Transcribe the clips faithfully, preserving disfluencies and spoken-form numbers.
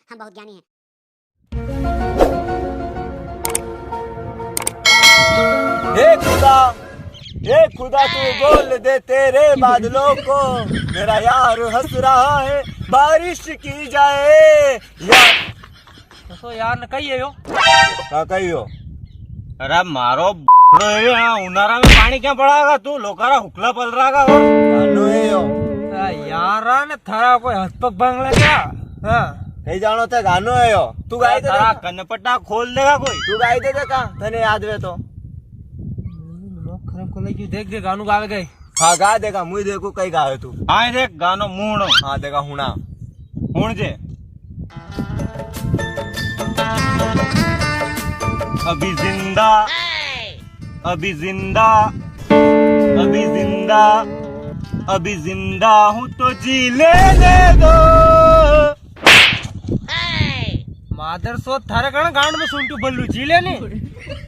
हम बहुत ज्ञानी हैं। हे खुदा, हे खुदा, तू बोल दे तेरे बादलों को, मेरा यार हंस रहा है, बारिश की जाए यार। तो यार ने कही है यो? का कही हो? अरे मारो बड़ो है, हाँ, उनारा में पाणी क्या पड़ागा तू? लोकारा हुकला पल रहा का हो? गानो है यो। आ, यारा ने थारा कोई हाथ पग भांग लग्या? हाँ। कई जाणो थे गानो है यो। तू गाई दे थारा दे। कनपट्टा खोल देगा कोई। तू गाई दे दे का, तने याद वे तो। दिमाग खराब कर लगी, देख दे गानू गावे गए। हाँ, गा देगा, मुई देखू कई गावे तू। हाँ, देख गानो मुणो। हाँ, देगा हुणा। हुण जे। अभी जिंदा, अभी जिंदा, अभी जिंदा, अभी जिंदा हूँ तो जी लेने दो। मादर सो थारे कण गांड में सुनटू बल्लू जी ले नी।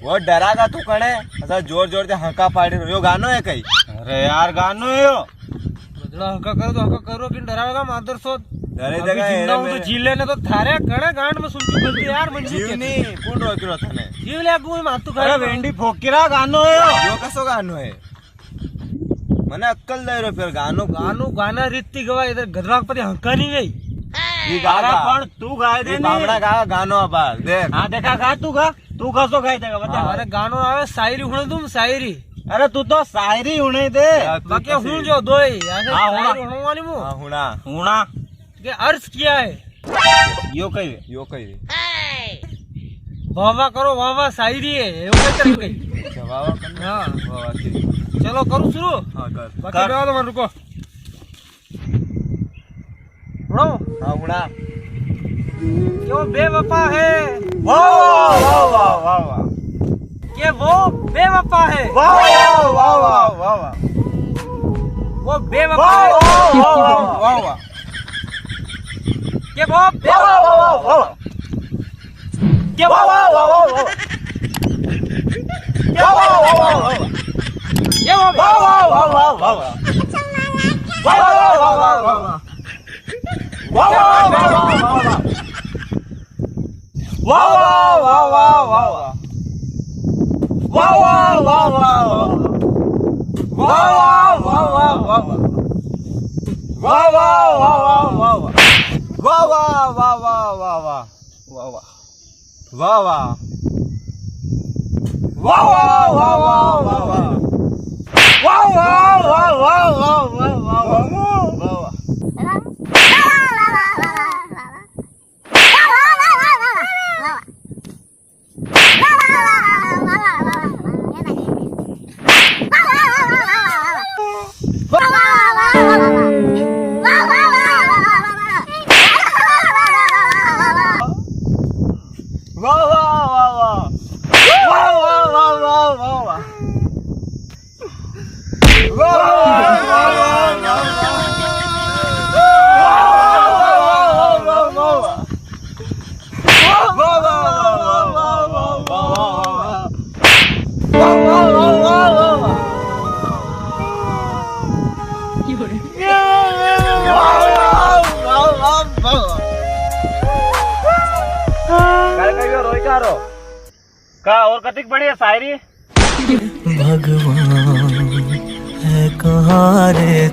वो डरागा तू कणे, ऐसा जोर जोर से हंका पाड़ी रह्यो। यो गानो है कई? अरे यार गानो है यो। बदला हंका करो तो हंका करो, किन डरावेगा मादर सो। डरे अभी देगा जिंदा हूँ तो जी लेने तो थारे कणे गांड में सुनटू बल्लू यार मन जीव नी, कौन रोक रो थाने? जीव ले गु मातू अरे खाए। वेंडी फोकिरा गानो है यो। यो कसो गानो है? मने अक्कल दे रो फिर गानो को। गानो गाना रीति गवा इधर गदराक पति हंका नी गई। ये गाना गारा। पण तू गाय दे ये नी। बावड़ा गा गानो अबार देख। हाँ देखा गा तू गा। तू कसो गाय देगा बता। हाँ। अरे गानो आवे शायरी हुणे तुम शायरी। अरे तू तो शायरी हुणे दे। बाकी हुण जो दो ही ऐसे हाँ, हुणा। शायरी हुणवानी मु। हाँ, हुणा। हुणा। के अर्ज किया है। यो कही वे। यो कही वे। वाह वाह करो, वाह वाह शायरी है, यो कही तरह कही। अच्छा, वाह वाह करना। हाँ। वाह वाह, ठीक। चलो, करूँ शुरू? हाँ, कर। बाकी कर। मैं तो रुको। सुनो। हाँ, सुना। क्यों बेवफा है? वाह, वाह, वाह, वाह, वाह। के वो बेवफा है। वाह, वाह, वाह, वाह, वाह, वाह। वो बेवफा वाह, है। वाह, वाह, वाह, वाह, वाह। के वो वाह, वाह, वाह, वाह, वाह। के वो वाह, वाह, वाह, वाह, वाह। के वो वाह, वाह, वाह, वाह। के वो वाह, वाह, वाह, वाह, वाह। वाह, वाह, वाह, वाह, वाह। वाह, वाह, वाह, वाह, वाह। वाह, वाह, वाह, वाह, वाह, वाह। वाह, वाह, वाह, वाह, वाह, वाह। वाह, वाह, वाह, वाह, वाह, वाह। वाह, वाह, वाह, वाह, वाह, वाह। वाह, वाह, वाह, वाह, वाह, वाह। वाह, वाह। वाह, वाह। वाह, वाह, वाह, वाह, वाह, वाह। वाह, वाह, वाह, वाह, वाह, वाह। वाह, वाह। वाह, वाह, वाह, वाह। वाह, वाह, वाह, वाह। वाह, वाह, वाह, वाह। वाह, वाह, वाह, वाह, वाह, वाह। वाह, वाह, वाह, वाह, वाह। वाह, वाह, वाह, वाह, वाह। वाह, वाह, वाह, वाह, वाह। वाह, वाह, वाह, वाह। कारे कहियो रोई का रो? का और कतिक बढ़िया शायरी? भगवान है कहाँ रे